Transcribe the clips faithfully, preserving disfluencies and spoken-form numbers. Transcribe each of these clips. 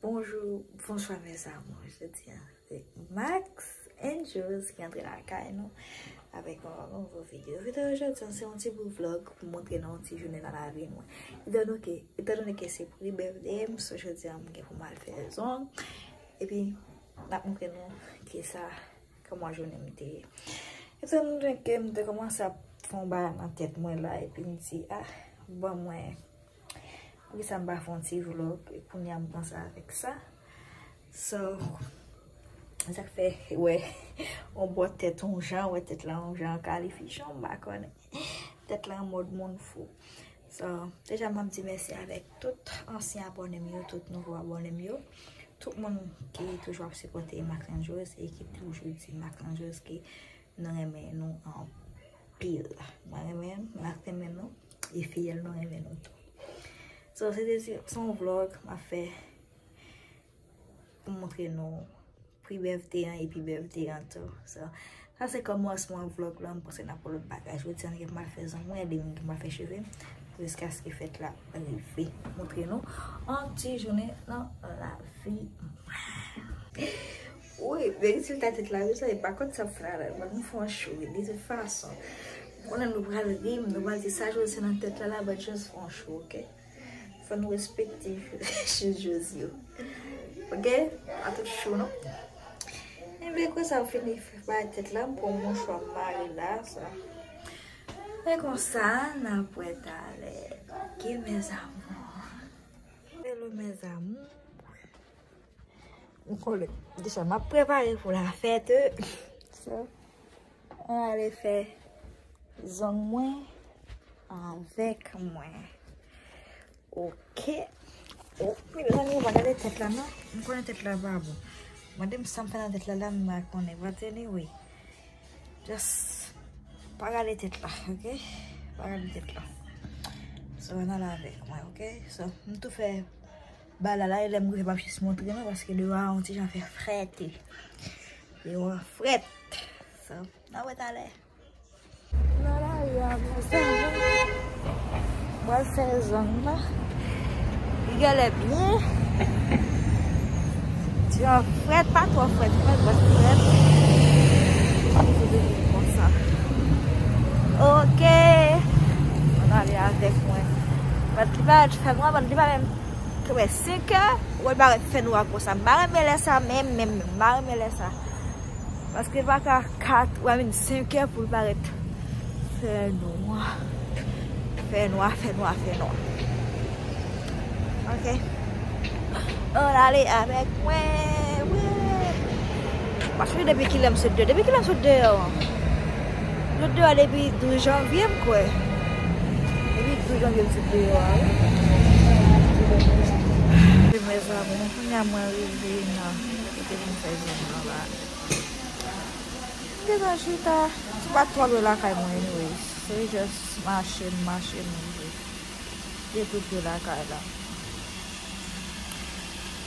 Bonjou, bonswa mes amours. Jodi a, se Max and Jules ki antre lakay nou avèk yon nouvo videyo. Videyo jodi a, se yon ti bout vlog pou montre nou yon ti jounen nan lavi mwen. Etan donke, etan donke se pre-birthday m, so jodi a m gen pou m al fè zong. Epi, m ap montre nou kisa, kòman jounen m te ye. Etan donke m te kòmanse ap fè yon bagay nan tèt mwen la, epi m di, ah, ban mwen Poukisa m pa fè yon ti vlog? E kounye a m panse avèk sa. So, sa k fè, wè, yon bò tèt yon jan, wè tèt la yon jan, kalifichon, m pa konnen. Tèt la an mòd moun fou. So, deja m ap di mèsi avèk tout ansyen abòne m yo, tout nouvo abòne m yo. Tout moun ki toujou ap sipòte Max and Jules e ki toujou di Max and Jules ke nou renmen nou anpil. Mwen renmen, Max renmen nou, e fiyèl nou renmen nou tou. So, se te, se yon vlog m ap fè pou montre nou pre-birthday an epi birthday an tou. So, sa se kòmansman vlog la, m panse n ap wè lòt bagay. Jodi a, m gen pou m al fè zong mwen, demen m gen pou m al fè cheve m, jiskaske fèt la rive. Montre nou yon ti jounen nan lavi mwen. Wi, men rezilta tèt la, wi, sa, e pa konn sa m fè la, mwen, m fè yon show, wi, de tout fason. M konnen nou pral ri m, nou pral di sa Jose nan tèt la, la, but just fè yon show, ok? Fò nou respekte chans Jose yo. Ok? Pa tout show, non? Enben, kon sa, m fini fè bay tèt la, m pran mouchwa m mare la, sa. E konsa, n ap wè talè. Ok, mes amours. Hello, mes amours. M konnen deja m ap prepare pou lafèt. So, ann ale fè zong mwen avèk mwen. Ok. Oh, mezanmi, ou pa gade tèt la, non? M konnen tèt la pa bon. Mande m sa m fè nan tèt la, la, m pa konnen. But anyway, just pa gade tèt la, ok? Pa gade tèt la. So, ann ale avèk mwen, ok? So, m tou fè bagay la, la, e lè m rive, m ap jis montre nou, paske deyò a yon ti jan fè frèt. Deyò a frèt. So, n a wè talè. Nan lari a, mezanmi. Mwen fè zong la. Li genlè byen. Ti jan frèt, pa twò frèt, frèt, but frèt. Konsa. Ok. Ann ale avèk mwen. But li parèt fè nwa, but li pa menm. Wè, senkè, wè, l parèt fè nwa konsa. M pa renmen lè sa, menm, menm, menm. M pa renmen lè sa. Paske l pa ka kat, I mean, senkè pou l parèt fè nwa. Fè nwa, fè nwa, fè nwa. Ok. Ann ale avèk mwen. Wi. M pa sonje depi kilè m sot deyò. Depi kilè m sot deyò? M sot deyò depi douz janvye, m kwè. Depi douz janvye m sot deyò a, wi. Wi, mezanmi, kounye a mwen rive nan kote pou m fè zong nan la. M gentan chita, se pa twò lwen lakay mwen, anyways. Se just mache m mache m rive. Li tou pre lakay la.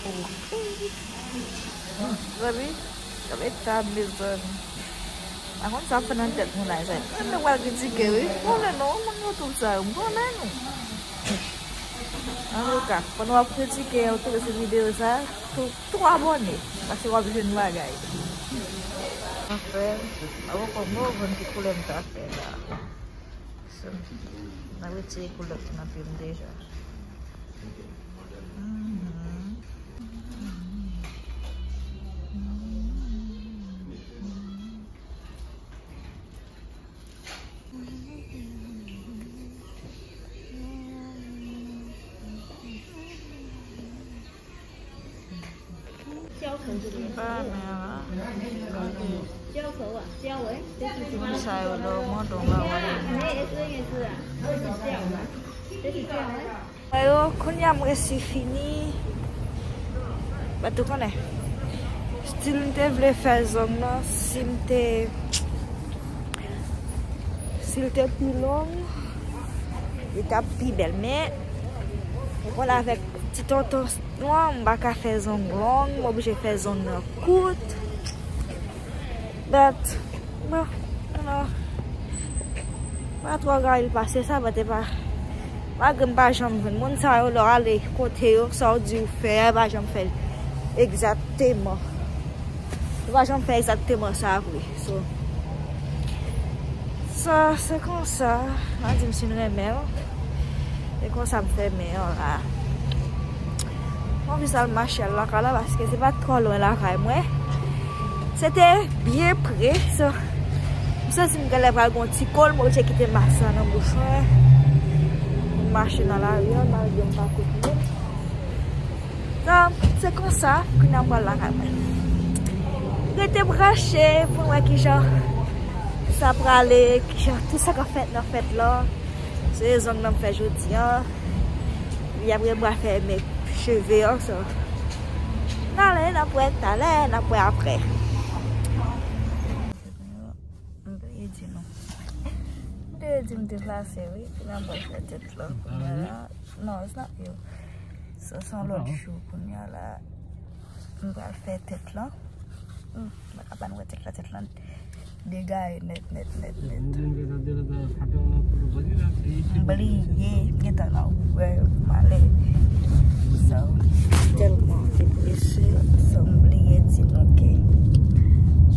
Ok. Zanmi, gade eta m, mezanmi. Pa konn sa ap fè nan tèt moun la, zanmi. Mwen menm pral kritike, wi. M konnen non, moun YouTube sa yo, m konnen nou. Antouka, pandan w ap kritike, w tonbe sou videyo sa, tou, tou abòne, paske w ap jwenn bagay. Anfè, avòkò m, mwen konn ki koulè m ta fè la. So, m ap retire koulè ki nan pye m deja. Mhm. Moun sa yo lè w mande w pa wè. Mwen yo, kounye a m resi fini. But ou konnen, still m te vle fè zong nan, si m te, si l te pi long, li t ap pi bèl. Men, ou konnen avèk ti tonton nou an, m pa ka fè zong long, m oblije fè zong nan kout. But, you know, pa twò rayil pase sa, but e pa, malgre m pa janm jwenn moun sa yo, lè w ale kote yo, sa w di w fè a, e pa janm fè l. Egzakteman. Yo pa janm fè egzakteman sa vre. So, sa, se konsa. N a di m si n renmen l. E konsa m fèmen an la. Mwen anvi sa l mache al lakay la paske se pa t twò lwen lakay mwen. Se te byen pre. So, m santi m genlè pral gon ti kòl, m oblije kite mas la nan bouch mwen. M mache nan lari an, malgre m pa kote moun. Donk, se konsa, kounye a m pral lakay mwen. Rete branche pou n wè kijan sa prale, kijan tout sa k ap fèt nan fèt la. Se zong nan m fè jodi a. Epi apre m pral fè men cheve an, so. N ale, n ap wè talè, n ap wè apre. M bliye di nou. M te di m deplase, wi. Kounye a m pral fè tèt la. Kounye a la. No, it's not you. So, se yon lòt jou. Kounye a la, m pral fè tèt la. Hmm, m pa ka pa n wè tèt la, tèt la degaye nèt, nèt, nèt, nèt. M bliye, m gentan nan wè, m ale. So, tèlman deprese, so, m bliye di nou ke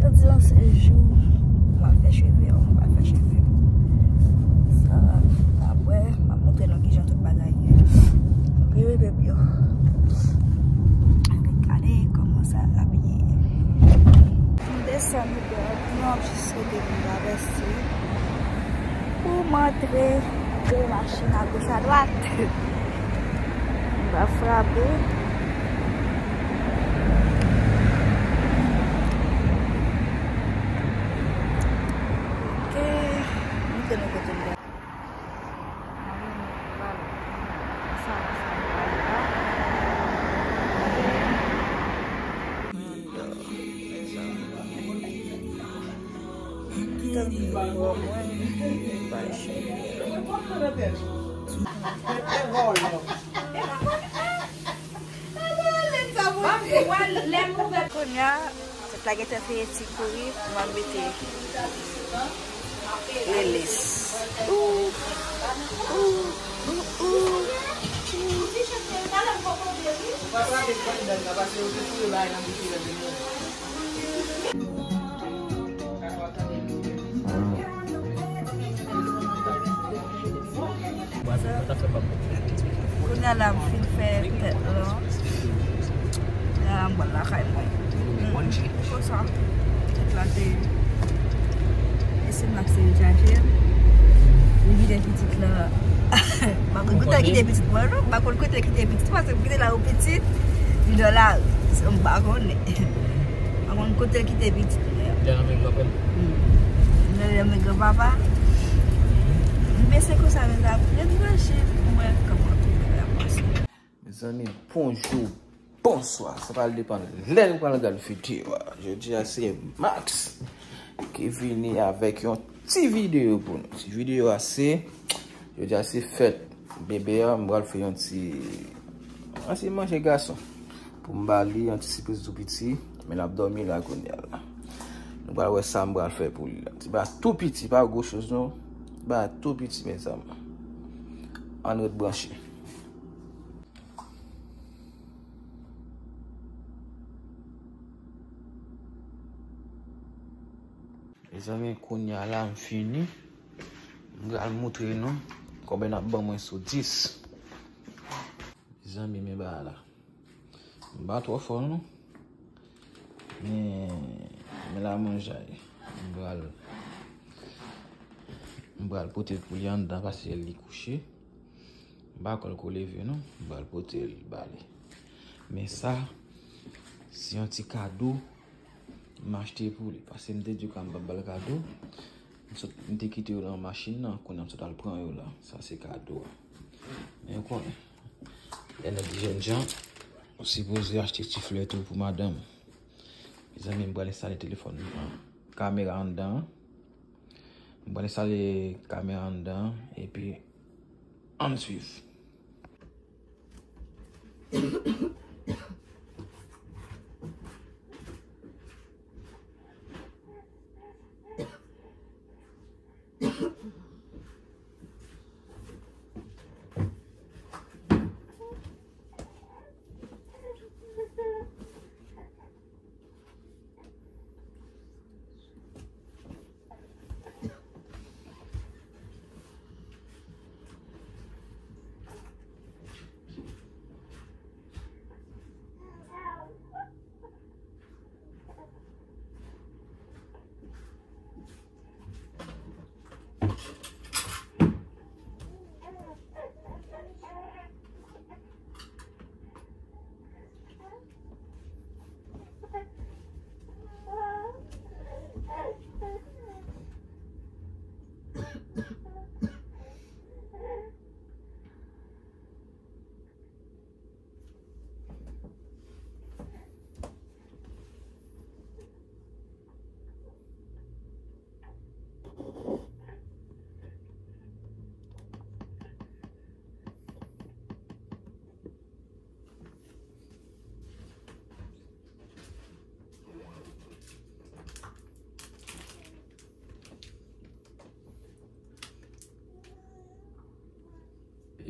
jodi an se jou m ap fè cheve an, m ap fè cheve an. Sa, apre, m ap montre nou kijan tout bagay ye. Ok, bebe yo. Ann gade kòman sa ap ye. M desann Uber, m ap jis swete moun travèse. Pou m antre, de machin agoch adwat. M va frape. Ok. Montre nou kote m pral. Sa, sa, sa, sa. Tankou mwen, mwen pa cheve. Kounye a, tèt la gentan fini ti kouri, mwen mete lelis. Ou, ou, ou, ou. Kounye a la, m fin fè tèt lan. Kounye a la, m pral lakay mwen. Konsa, tèt la te. E se m la ki se chaje. Li kite pitit la. M pa konn kote l kite pitit mwen, non. M pa konn kote l kite pitit, paske m kite la pou pitit. Li nan lari. So, m pa konnen. Pa konn kote l kite pitit mwen. Li nan men granpè l. Hmm. Li nan men granpapa. Men se konsa, mezanmi. Ret branche pou mwen kòman tout bagay ap pase. Mezanmi, bonjou, bonswa. Sa pral depann lè nou pral gade videyo a. Jodi a se Max ki vini avèk yon ti videyo pou nou. Ti videyo a se, jodi a se fèt bebe a, m pral fè yon ti, yon ti manje gason. Pou m ba li yon ti sipriz tou piti, men l ap dòmi la kounye a la. Nou pral wè sa m pral fè pou li la. Ti bagay tou piti, pa gwo choz non. Ti bagay tou piti, mezanmi. Ann ret branche. Mezanmi, kounye a la, m fini. M pral montre nou konbyen n ap ban mwen sou dis. Mezanmi, men bagay la. M pa twò fò, non. Men, men la manjay. M pral, m pral pote l pou li anndan, paske li kouche. M pa kwè l ko leve non, m pral pote l ba li. Men sa, se yon ti kado m achte pou li. Paske m te di w ka m p ap ba l kado. M sot, m te kite yo nan machin nan, kounye a m sot al pran yo la. Sa se kado a. Men ou konnen, lè nèg jènjan, ou sipoze achte ti flè tou pou madanm ou. Mezanmi, m pral enstale telefòn nan, kamera anndan an. M pral enstale kamera anndan an, epi ann swiv.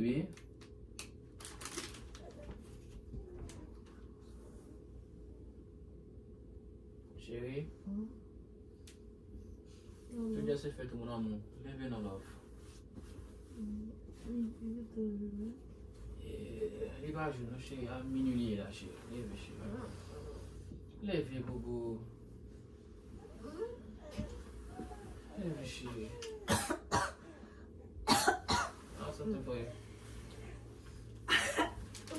Wi. Cheri. Jodi a se fèt ou, mon amour. Leve non, love. Eh, li pa jou non, cheri. A minui li ye la, cheri. Leve, cheri. Leve, bobo. Leve, cheri. Ah, something for you.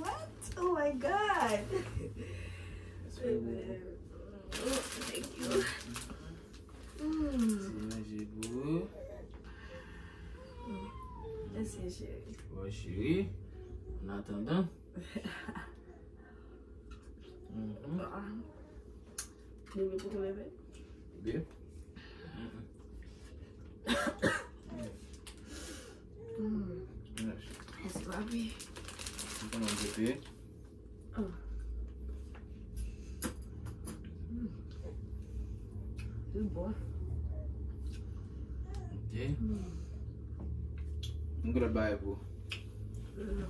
What? Oh my God. That's for you, bobo. Oh, thank you. Mm. Ti manje pou ou. Mèsi, cheri. Bon, cheri. An atandan. Mhm. Ah. Bebe, pou tou leve? Bebe? Mm. Mèsi, papi. Mwen konnen w goute. Ah. Mm. Li bon. Ok. Mm. Mwen gen lòt bagay pou ou. Mm.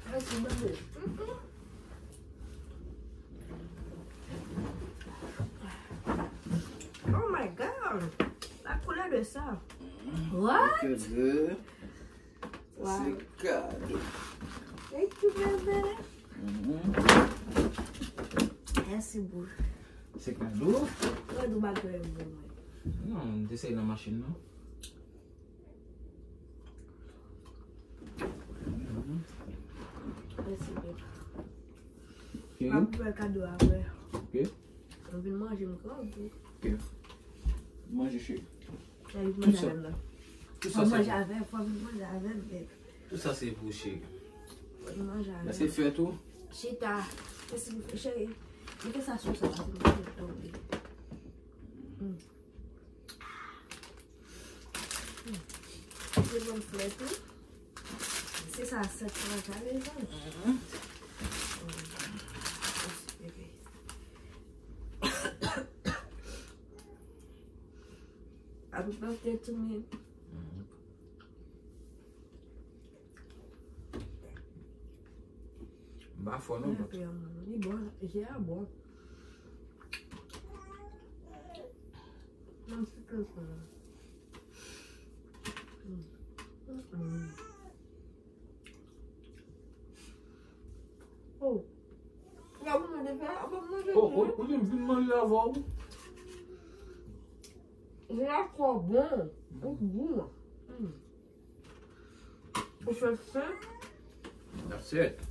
Mèsi, bebe. Mm-mm. Oh my God! La couleur de ça. What? Kado. Wow. Se kado. Thank you, bebe. Mhm. Mèsi, boo. Se kado? Mwen di w bagay mwen. Non, m te sèvi nan machin nan. Mhm. Mèsi, boo. Ok. M ap fè kado a vre. Ok. Mwen vin manje, m grangou. Ok. Manje, cheri. Mwen vin manje avè m nan. Tout sa, fò manje avè m, fò vin manje avè m, bebe. Tout sa se pou ou, cheri. Fò vin manje avè m. Lè se fèt ou. Chita. Mèsi, cheri. Mete sa sou sa, paske m pa vle tonbe. Mm. Mm. Se bon flè tou. Se sa, sèt san ka desann. Mhm. Happy birthday to me. Mhm. M pa fò non, but li bon, je a bon. Nan sikre sa. Mm. Mm-mm. Oh. Ou pa manje fè, ou pa manje fè. Oh, ou, ou di m vin manje avè w? Jè a twò bon. Ou gou. Mm. Ou fè sen. That's it.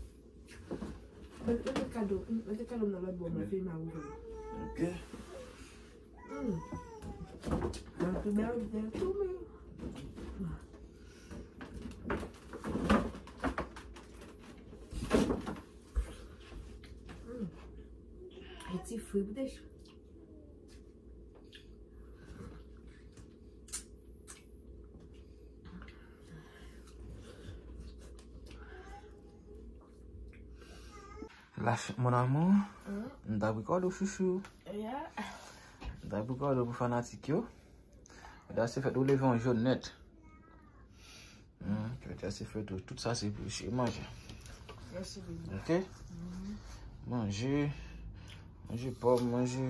Mete, mete kado, mete kado nan lòt bò, mwen fè mari. Ok. Mm. Happy birthday to me. Mm. Yon ti fri pou te. Lach, mon amour, m t ap rekòde w, chouchou. M t ap rekòde w pou fanatik yo. Jodi a se fèt ou, leve an jòn nèt. Hmm, jodi a se fèt ou, tout sa se pou ou, cheri, manje. Mèsi, bebe. Ok? Mhm. Manje, manje pòm, manje.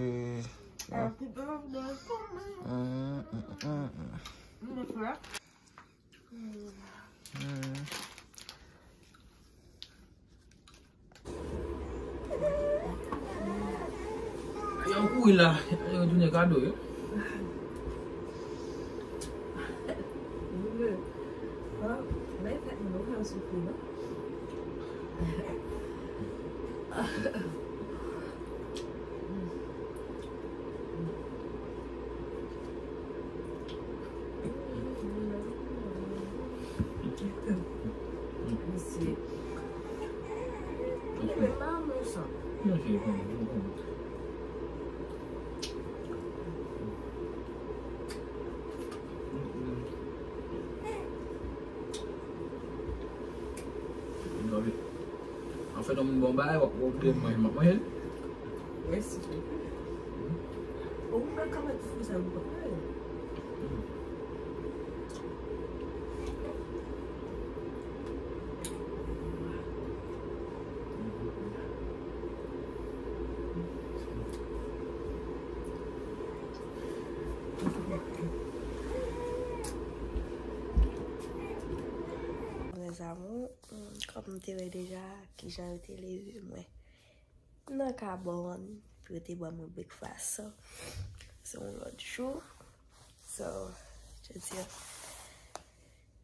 Happy birthday to me. Hmm, hmm, hmm, hmm. Hmm. Yo kouri la, yo tounen kado yo. Mesye. Mwen pa mechan. Anfèt, yon moun bon bagay, w ap, w ap oblije manje, m ap manje l. Mèsi, cheri. Ou pa ka mete fri sa, ou pa ka. Hmm, kòm m te wè deja, kijan yo te leve mwen nan kabann pou yo te ban mwen breakfast. Se yon lòt jou. So, je veux dire,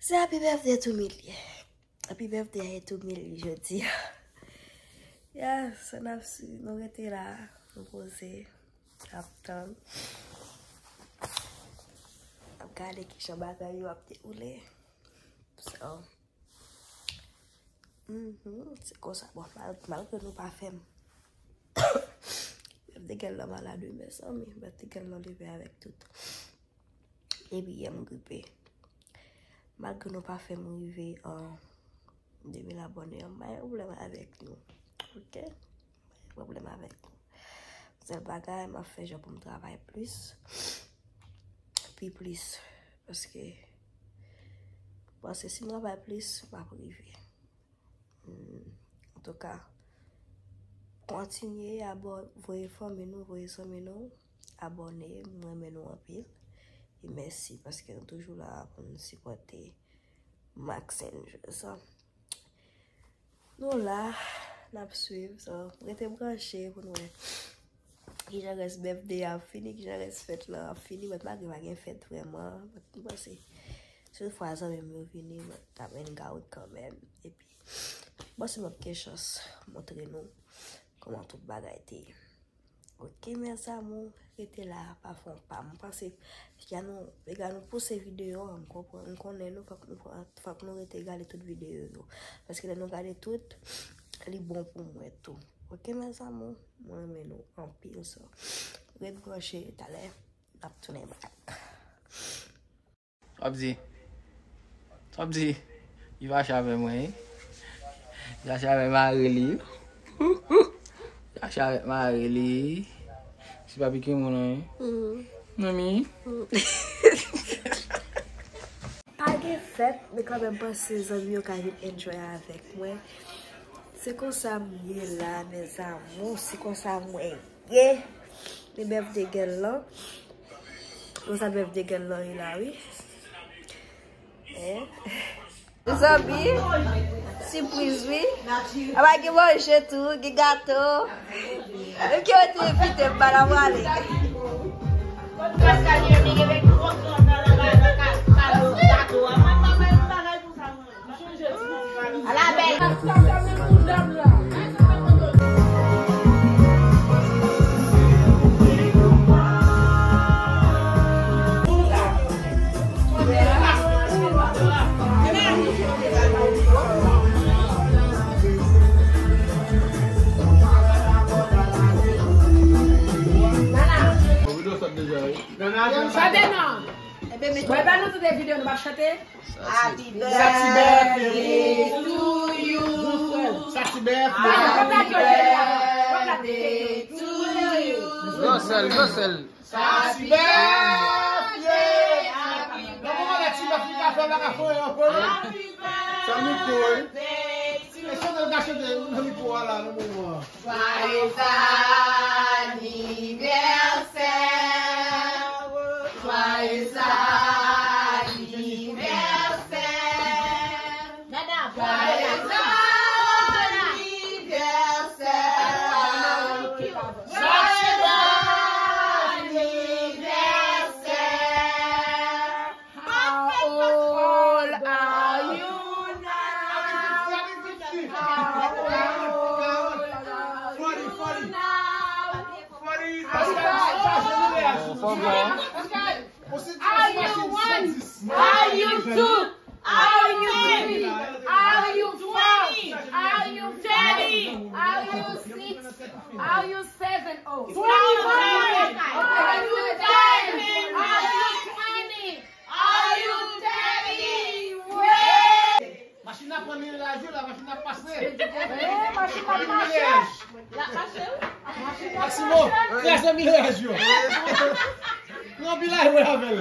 se happy birthday to me li ye. Happy birthday to me li jodi a. Yeah, so n ap swiv, nou rete la, nou poze, n ap tann. N ap gade kijan bagay yo ap dewoule. So, mhm, se konsa. Bon, mal-, malgre nou pa fè m. Bèf de gèl lan malad wi, mezanmi. Bèf de gèl lan leve avèk tout. Epi yè m gripe. Malgre nou pa fè m rive an de mil abòne, m pa gen pwoblèm avèk nou. Oke? M pa gen pwoblèm avèk nou. Sèl bagay, m ap fè jan pou m travay plis. Pi plis. Paske, m panse si m travay plis, m ap rive. Hmm, antouka, kontinye abò-, voye fanmi nou, voye zanmi nou, abòne, m renmen nou anpil. E mèsi paske nou toujou la pou nou sipòte Maxine Jeux. Nou la, n ap swiv, so, rete branche pou nou wè kijan rès bèf de a ap fini, kijan rès fèt lan ap fini, but malgre pa gen fèt vrèman, but m panse, si tout fwa zanmi m yo vini, but n ap hang out kanmenm, epi, m panse m ap gen chans montre nou kòman tout bagay te ye. Oke, mes amours, rete la, pa fè yon pa. M panse, piga nou, piga nou pouse videyo a, m konprann, m konnen nou, fòk nou, fòk nou rete gade tout videyo yo. Paske lè nou gade tout, li bon pou mwen tou. Oke, mes amours, mwen renmen nou anpil, so. Ret branche, talè, n ap tounen bak. W ap di, w ap di, li fache avè mwen, wi. Li fache avè mari li. Li fache avè mari li. Se pa pike moun, non, wi. Manmi. Pa gen fèt, men kanmenm panse zanmi yo ka vin enjoy avèk mwen. Se konsa m ye la, mes amours, se konsa mwen ye. Li bèf de gèl lan. Konsa bèf de gèl lan ye la, wi. Eh. Zanmi, sipriz, wi. Aba gen manje tou, gen gato. Menm ke yo te envite m, pa la prale. Chante non. Mwen ba nou tout videyo nou pa chante. Happy birthday to you. Happy birthday to you. Yon sèl, yon sèl. Happy birthday, happy birthday. Sa mikwo, wi. E chante l ka chante nan mikwo a la, nan moman an. Joyeux anniversaire, joyeux anniversaire, joyeux anniversaire, joyeux anniversaire. How old are you now? How old are you now? Forty, forty. Forty. Are you one? Are you two? Are you three? Are you four? Are you thirty? Are you six? Are you seven? Oh. Twenty-one. Are you ten? Are you twenty? Are you thirty? Machin nan pran miraj yo la, machin nan pase. Eh, machin nan pase. Maximo, kraze miraj yo. Pran anpil ay wè avè l.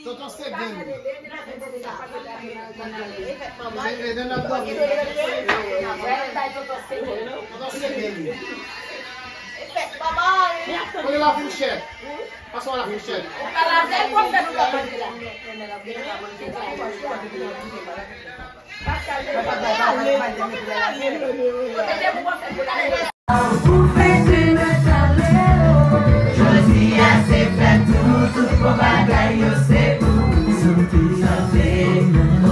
Tonton Segen. Tonton Segen. Kote lafouchèt? Pou fete mèt ale o. Jodi a se fèt nou, tout bon bagay yo se pou nou. Sante, sante,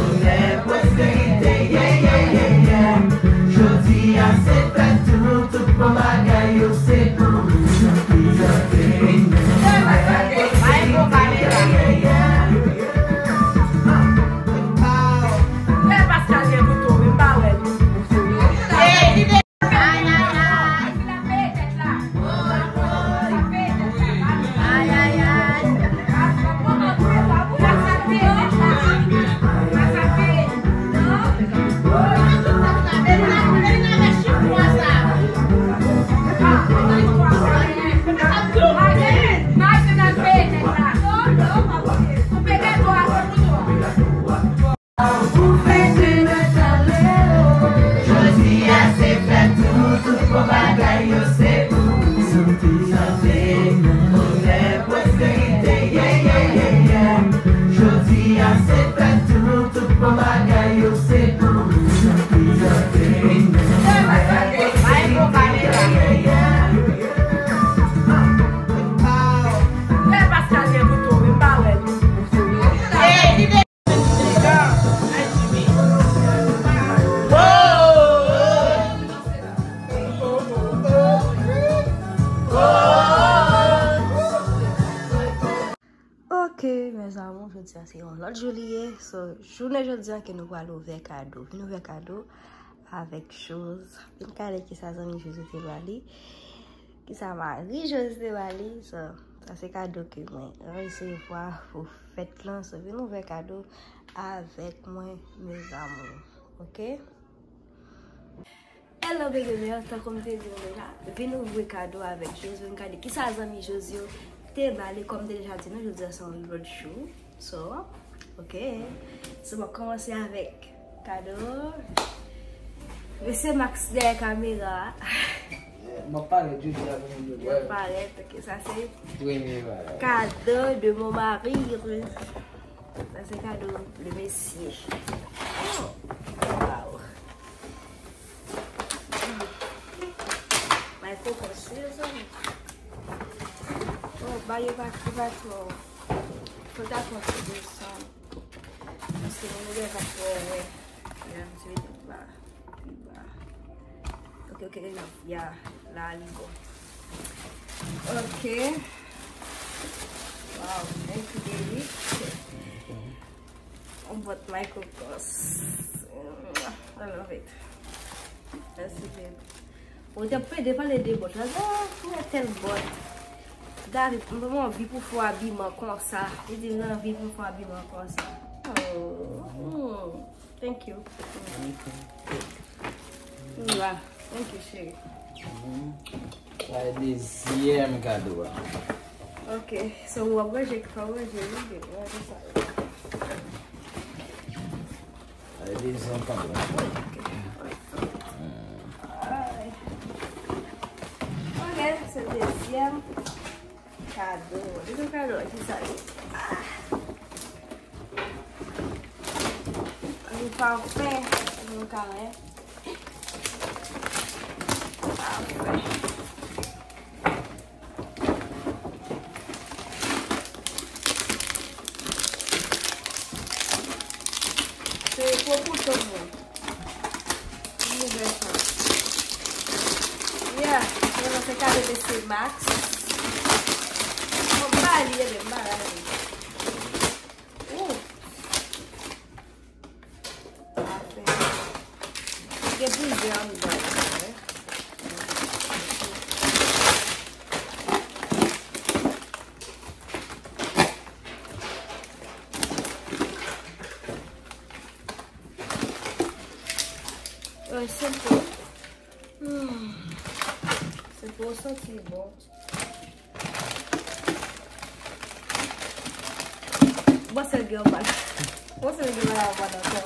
onè, pwosperite, yeah, yeah, yeah, yeah. Jodi a se fèt nou, tout bon bagay yo se pou nou. Sante, sante, onè, pwosperite, yeah, yeah, yeah. Lè Pascal gen kouto, wi, m pa wè l. Pou fete mèt ale o. Jodi a se fèt nou, tout bon bagay yo se pou nou. Sante, sante, onè, pwosperite, yeah, yeah, yeah, yeah. Jodi a se fèt nou, tout bon bagay yo se pou nou. Sante, sante, onè, pwosperite, yeah, yeah, yeah. Lè Pascal gen kouto, wi, m pa wè l. Ok, mes amours, jodi a se yon lòt jou li ye. So, jounen jodi a ke nou pral ouvè kado. Vin ouvè kado avèk Chose. Vin gade kisa zanmi Chose te ba li. Kisa mari Chose te ba li. So, sa se kado ke mwen resevwa pou fèt lan. So, vin ouvè kado avèk mwen, mes amours. Ok? Hello, bebe mè, tankou m te di nou deja, vin ouvri kado avèk Chose, vin gade kisa zanmi Chose yo te ba li, kòm m te deja di nou, jodi a se yon lòt jou. So, ok. So, m ap kòmanse avèk kado. Mesye Max dèyè kamera a. Yeah, m ap parèt jodi a pou moun yo wè. Parèt, ok, sa se premye bagay. Cadeau de mon mari. Sa se kado de mesye. Oh, wow. May koko, seriously. Oh, ba yo pa, yo pa twò. Fò ta twò desann. Paske moun yo pa twò wè. Ya, m ti mete ba. Pi ba. Ok, ok, enough. Ya, la li bon. Ok. Wow, thank you, baby. Yon bòt Michael Kors. I love it. Mèsi, babe. Ou te ap pede pale de bòt la. Ah, mwen tèl bòt. David, mwen anvi pou fè abiman konsa. Li di mwen anvi pou fè abiman konsa. Oh, hmm. Thank you. Mwa. Thank you, cheri. Sa e dezyèm kado a. Ok, so w ap ranje, w ap ranje, wi, w ap ranje sa. Sa e dezyèm kado a. Ok. Ay. Ok, se dezyèm. Kado. Dezyèm kado, ki sa ye? Ah. Yon pafen, yon karen. Pafen. Se pou kouto mwen. M ouvè sa. Yeah, mwen se kado de Mesye Max. Mwen pa li, e de maladi. Ooh. Afe. Gen plizyè anndan la, wi. Wi, se bon. Hmm. Se pou w santi bon. Bon, se gen yon bal. Bon, se gen yon bal ankò.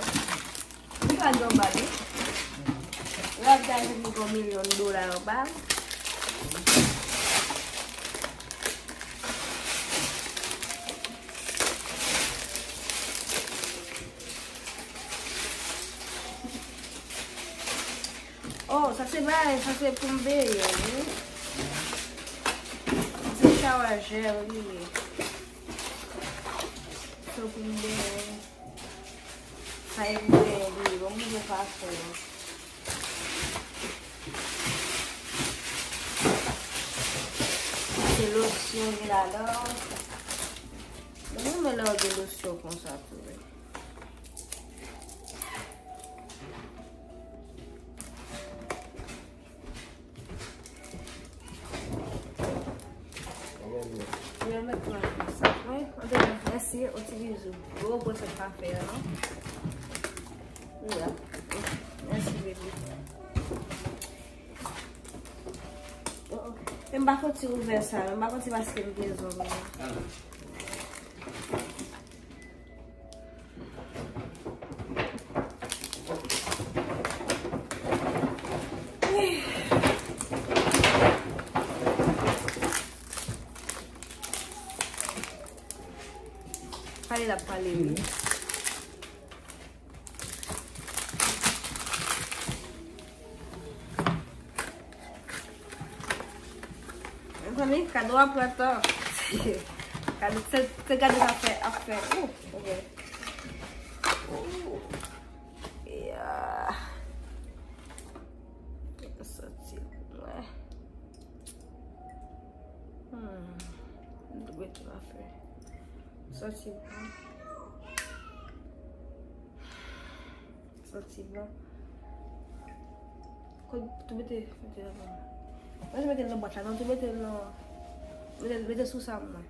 Li pa gen yon bal, wi. Ravitay vin pou yon milyon dola yon bal. Sa se bagay, sa se pou m benyen, wi. Sa se shower gel li ye. So pou m benyen. Sa e pou m benyen li ye. Bon, m oblije pa fè. Se losyon gen ladan. Mwen renmen lè yo gen losyon konsa tou, wi. Yo met la. Wi, antouka, mèsi, yon ti bizou. Gwo gwo sèt pa fè a, non? Wi, a. Mèsi, baby. Oh, oh. Men m pa konn si ouvè sa, men m pa konn si paske m gen zong. Pale l ap pale, wi. Mezanmi, kado a pran tan. Kado, se, se kado sa fè, ap fè. Ooh, ok. Ooh. Yeah. Santi mwen. Hmm. M dwe tou a fè. Santi bon. Santi bon. Kot tou mete, mete la. Mwen tou mete l nan bwat la, non, tou mete l nan, mete, mete sou sa mwen.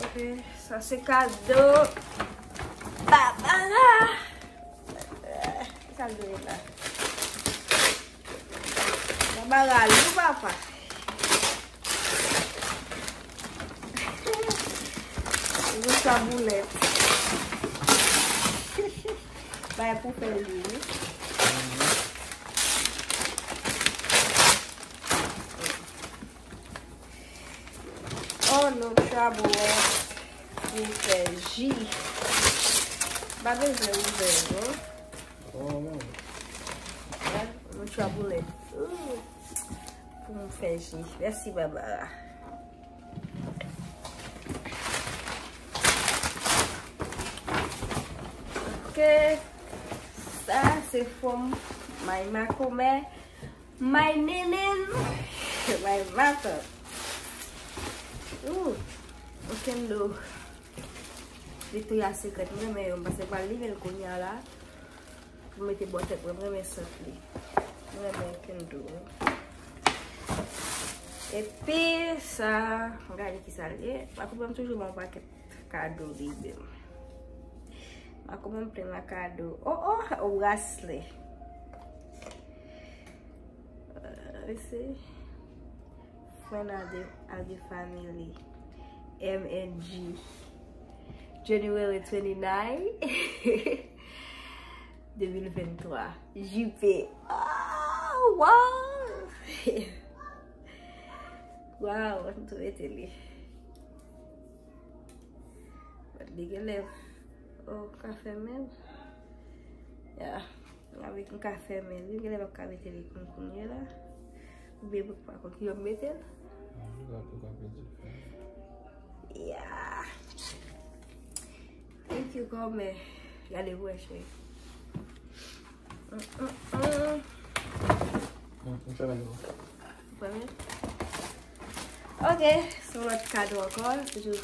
Ok, sa se kado Barbara. Sa l dwe la. Barbara lou papa. Yon sa boulèt. Bay pou fè li, wi. Oh, nou chabwè pou fè ji. Pa bezwen ouvè, non? Oh, non. Wi, nou chabwè. Ooh. Pou m fè ji. Mèsi, Barbara. Ok. Sa, se from my makomè, my nenen, my matant. Ooh. Okenn do. Victoria's Secret, mwen renmen yo, m panse m pral limen l kounye a la. Pou mete bò tèt mwen, m renmen sant li. M renmen Kendo wi. Epi sa, m gade ki sa l ye. Makomè m toujou ban m pakèt kado li menm. Makomè m plen nan kado. Oh, oh, oh, braslè. Euh, isi. Friend of the, of the family. M N G. January twenty-nine, deux mille vingt-trois. J P. Oh, wow! Wow, m tou mete li. But li genlè, oh, ka fèmen l. Yeah. Avèk m ka fèmen li, genlè m ap ka mete li kon kounye la. Oubyen pou pa konn ki jan m mete l. Yeah. Thank you, kòmè. Gade pou wè, cheri. Mm, mm, mm. Mm, m fèmen l. Premye. Ok, se yon lòt kado ankò, toujou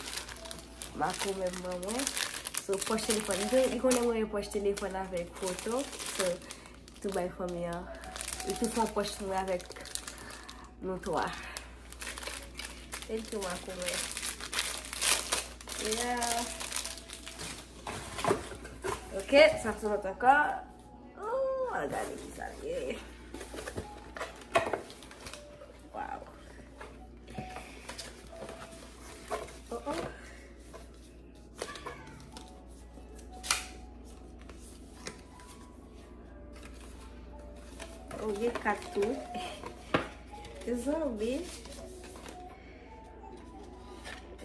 makomè m ban mwen. So, pòch telefòn. Li konnen mwen gen pòch telefòn avèk foto. So, tou bay fanmi an. Li tou fè yon pòch mwen avèk nou twa. Thank you, makomè. Yeah. Ok, sa se lòt ankò. Oh, al gade ki sa l ye. Wow. Oh, oh. Oh, gen kat tou. Zanmi.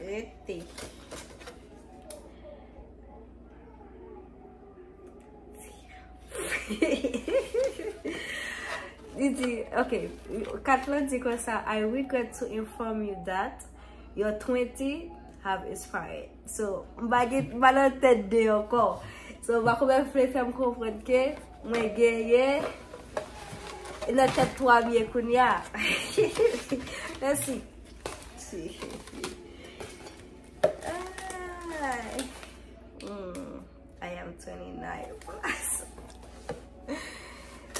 Rete. Li di, ok, kat lan di konsa, "I regret to inform you that your twenty have expired." So, m pa gen, m pa nan tèt de ankò. So, m pa konn, fè m konprann ke mwen genyen nan tèt twa m ye kounye a. Mèsi. Ay. Hmm. I am twenty-nine plus.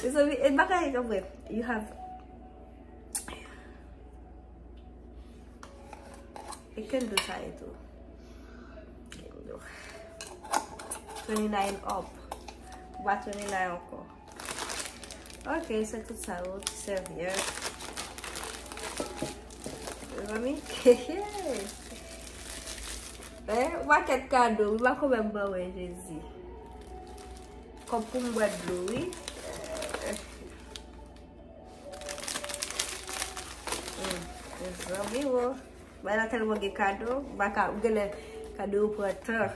Mezanmi, e bagay, anfen, you have, e can do sa e tou. Can do. Twenty-nine up. Ou pa twenty-nine ankò. Ok, se tout sa yo, ti sèvyèt. Mezanmi, eh, yon pakèt kado, wi, pa konbyen m ban mwen, Jezi. Kòb pou m bwè dlo, wi. Eh. Hmm, mezanmi, wo. Bagay la tèlman gen kado, ou pa ka, ou genlè kado yo pran tan.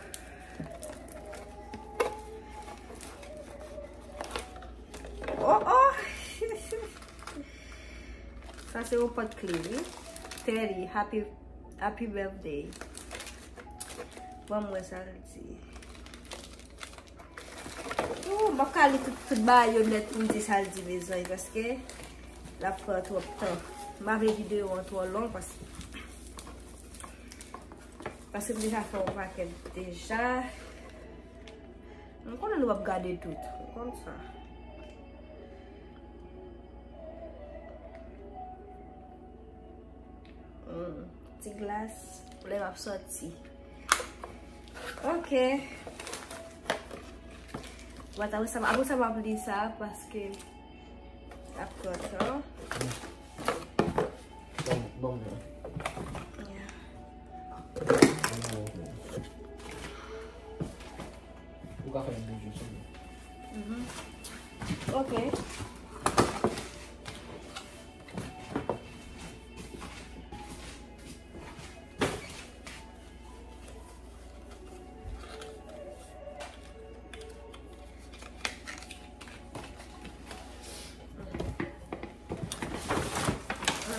Oh, oh! Sa se yon pòt kle, wi. Teddy, happy, happy birthday. Ban m wè sa l di. Ooh, m ap ka li tout, tout bagay yo nèt pou m di sa l di, mezanmi, paske l ap pran twòp tan. M pa vle videyo an twò long, paske, paske m deja fè yon pakèt deja. M konnen nou p ap gade tout. M konn sa. Hmm, ti glas, lè m ap sòti. Ok. Bon, apre sa, apre sa, m ap li sa, paske ap pran tan. Bon, bon, bon. Yeah. Ou ka fè yon bon jus, ok. Mhm. Ok.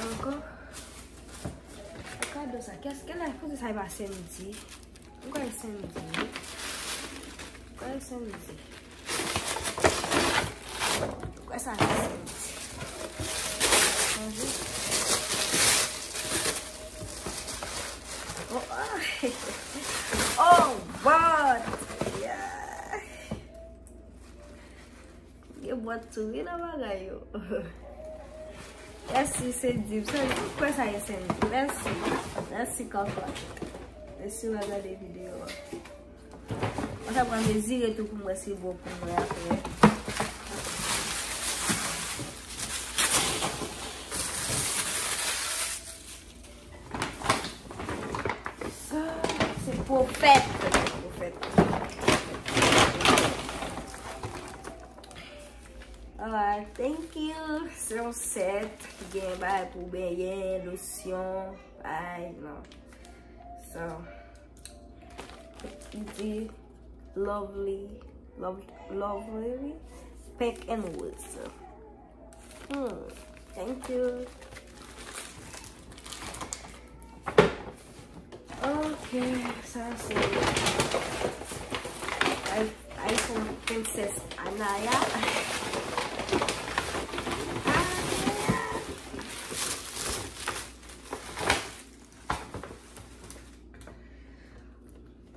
Ankò. Kado sa. Kès, kèlè, kote sa e pa Sandy? M kwè Sandy, wi. M kwè Sandy. M kwè sa se Sandy. Sandy. Oh, ah. Oh, but, yeah. Gen bòt tou wi nan bagay yo. Mèsi, Sandy. Sandy, kwè sa ye, Sandy. Mèsi. Mèsi, kòkòt. Mèsi, w ap gade videyo a. Mwen sa pral mezire tou pou m wè si bon pou mwen apre. Sa, se pwofèt. Pwofèt. Alright, thank you. Se yon sèt ki gen bagay pou benyen, losyon, bagay, non. So, li di lovely, lov-, lovely, pink and rose. Hmm, thank you. Ok, sa se i-, iPhone Princess Anaya. Anaya.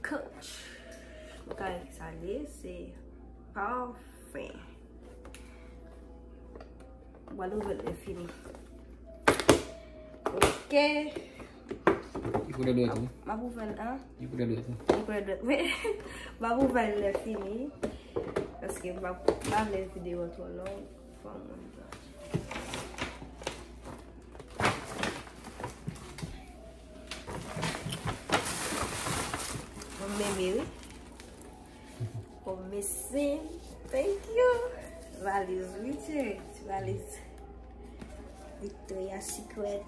Coach. Mwen ka wè ki sa l ye, se pafen. Mwen pral ouvè l lè fini. Ok. Li koulè dwèt ou? M ap ouvè l, an? Li koulè dwèt ou? Li koulè dwèt mwen. M ap ouvè l lè fini. Paske m pa, m pa vle videyo an twò long. Fò mwen Mwen menm, wi. Oh, mèsi. Thank you. Valiz, wi, cheri. Ti valiz Victoria's Secret.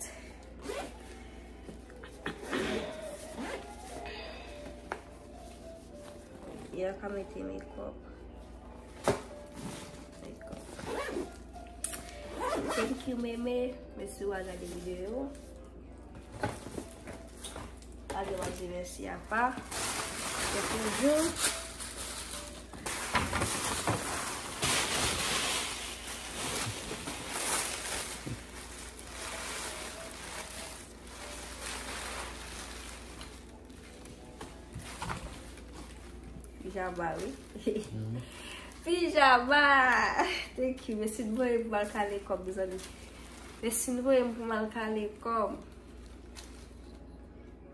Yo ka mete makeup. Makeup. Thank you, Meme. Mèsi w gade videyo. Ade w di mèsi apa. E toujou. Pijama, wi. Pijama! Thank you. Mèsi de voye m pou m al kale kòb, mezanmi. Mèsi de voye m pou m al kale kòb.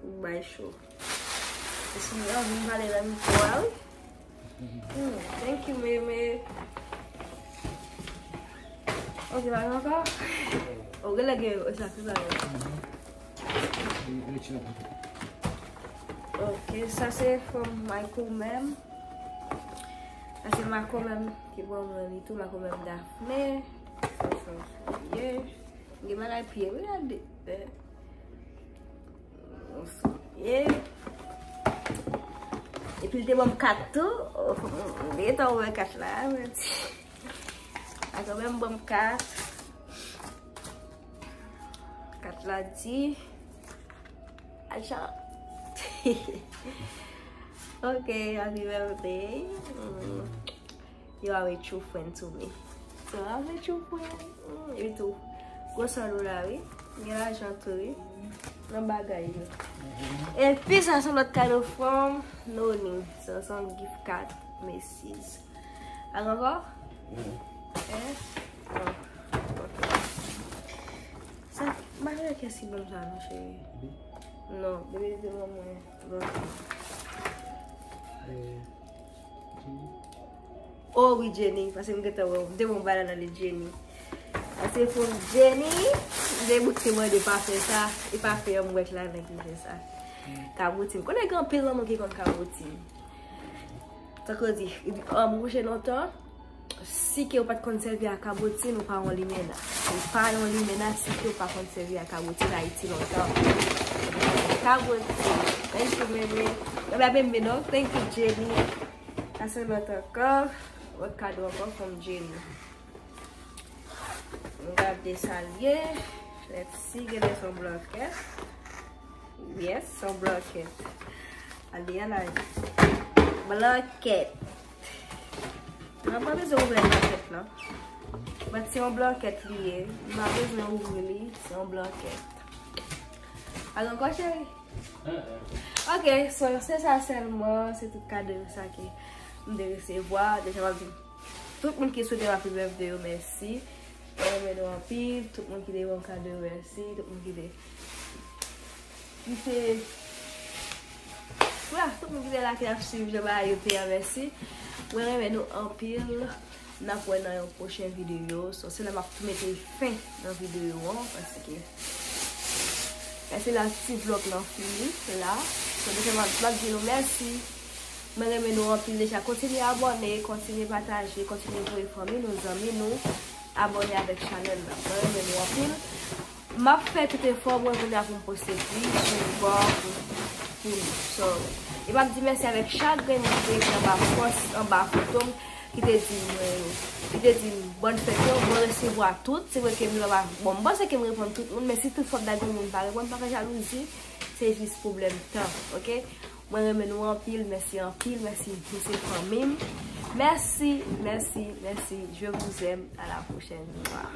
Ou bay cho. Mèsi de anvi m pale nan mikwo a, wi. Hmm, thank you, Meme. Ok, pa gen ankò? Ok, lè gen, e sa, se sa. Ok, sa se from Michael Mem. Sa se Michael Mem ki ban mwen li tou, Michael Mem Daphné. Sa, sa, sa, yeah. Gen bagay pye, wi, gade. Ansanm ye. Epi l te ban m kat tou. M gentan ouvè kat la, men. A kanmenm ban m kat. Kat la di. Acha. Ok, happy birthday. Mm. You are a true friend to me. So, I'm a true friend. Mm, epi tou, gwo sòl ou la, wi. Gen lajan tou, wi. Nan bagay yo. Epi sa se lòt kado from Noni. Sa se yon gift card, Macy's. Al ankò? Eh? Bon. Ok. Sa, m pa wè kès ki ban m sa, non, cheri. Non, bebe, se ban mwen. Bon. Oh wi, Jenny, paske m gentan wè w. M te wè yon bagay nan li, Jenny. Paske pou Jenny, m te bout te mande pa fè sa. E pa fè yon mwèt la nan ki fè sa. Kaboutin. Konnen gen anpil nan nou ki konn kaboutin. Tankou yo di, um, mouche lontan, si ke w pa t konn sèvi ak kaboutin, ou pa yon limena. Ou pa yon limena si ke w pa konn sèvi ak kaboutin Ayiti lontan. Kaboutin. Thank you, Meme. Mwen pa Meme, non. Thank you, Jenny. Sa se lòt ankò. Lòt kado ankò from Jenny. M gade sa l ye. Let's see, genlè se yon blankèt. Yes, se yon blankèt. Aliana, blankèt. Mwen pa bezwen ouvè blankèt lan. But se yon blankèt li ye. M pa bezwen ouvri li, se yon blankèt. Al ankò, cheri? Ok, so, se sa sèlman, se tout kado sa ke m te resevwa. Deja, m ap di tout moun ki swete m happy birthday yo, mèsi. Mwen renmen nou anpil. Tout moun ki te ban m kado yo, mèsi. Tout moun ki te, ki te, wi, tout moun ki te la, ki ap swiv jan bagay yo te ye a, mèsi. Mwen renmen nou anpil. N ap wè nan yon pwochen videyo. So, se la m ap tou mete fen nan videyo an, paske, paske la ti vlog lan fini la. So, deja m ap, m ap di nou mèsi. Mwen renmen nou anpil deja. Kontinye abòne, kontinye pataje, kontinye voye fanmi nou, zanmi nou abòne avèk chanèl la. Mwen renmen nou anpil. M ap fè tout efò mwen kounye a pou m poste plis, pou, pou, pou nou. So, e m ap di mèsi avèk chak grenn moun ki te ekri anba pòs, anba foto m, ki te di mwen, ki te di m bòn fèt yo, mwen resevwa tout. Se vre ke m pa, bon, m panse ke m reponn tout moun, men si tout fwa m ta gen yon moun m pa reponn, pa fè jalouzi, se jis pwoblèm tan, ok? Mwen renmen nou anpil, mèsi anpil, mèsi, nou se fanmi m. Mèsi, mèsi, mèsi. Je vous aime. À la prochaine. Mwah.